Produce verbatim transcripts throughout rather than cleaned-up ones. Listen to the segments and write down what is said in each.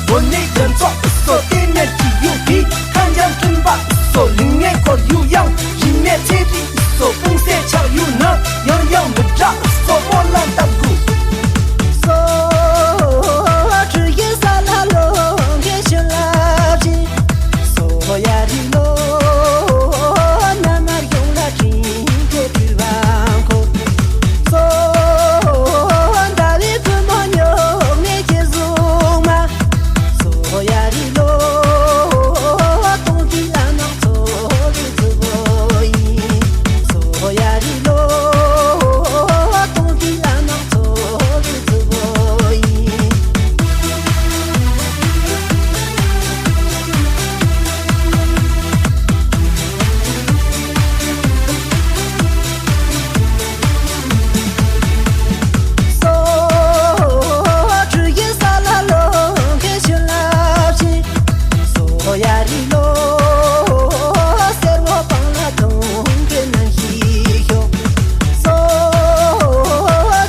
བོད་ནས་རྒྱ་མཚོ་སོ་ལྟེ་མེད་ཀྱི་ཡུལ་གྱི་ཁ་འཇམ་སྤྲིན་པ་སོ་ལིང་ངེ་འཁོར་ཡུལ་ཡང་རིག་གནས་ཚེ་རིང་སོ་སྤུངས་སའི་ཆགས་ཡུལ་ན་ཡང་ཡང་མི་འདྲ་སོ་སྨོན་ལམ་བཏབ་དགོས། སོ་ཁྲུ་ཡི་ས་ལ་ལོ་འགའི་ཤུལ་ལ་བྱིན། སོ་ཡ་རི་ལོ་ན་མར་ཡོང་ལ་དྲིན་གྱི་དུས་བ་འཁོར། སོ་ཟླ་བའི་བུ་མོ་ཉོག་ནས་ཁྱེད་བཟུང་མ། སོ་ཡ་རི་ལོ་སྟོང་གི་ཨ་ནག་ཚོ་བའི་རྫི་བོ་ཡིན། སོ་ཡ་རི་ལོ་སྟོང་གི་ཨ་ནག་ཚོ་བའི་རྫི་བོ་ཡིན། སོ་ཁྲུ་ཡི་ས་ལ་ལོ་འགའི་ཤུལ་ལ་བྱིན། སོ་ཡ་རི་ལོ་སེར་བོ་སྤང་ལ་དུང་གི་ནང་ཞིག་ཤོག། སོ་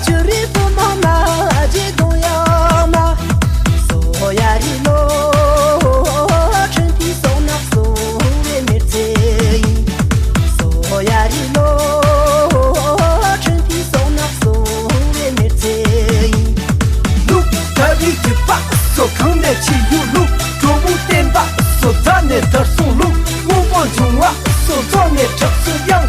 ཆུ་རི་བུ་མོ་མ་ཇི་དུང་ཡང་མ། སོ་ཡ་རི་ལོ་ཁྲིམས་ཀྱི་སོ་ནག་སོང་བའི་མེར་ཚེ་ཡིན། སོ་ཡ་རི་ལོ་ཁྲིམས་ཀྱི་སོ་ནག་སོང་བའི་མེར་ཚེ་ཡིན། ལུག་ད་རིག་གི་པ་སོ་གང་ནས་ཆི་ཡུ་ལུག་གྲོ་མོ་བསྟན་པ་སོ་རྫ་ནས་དར་སོང་ལུག་སྔོན་པོ་འབྱུང་བ་སོ་རྫོང་ནས་དྲག་སོ་ཡང་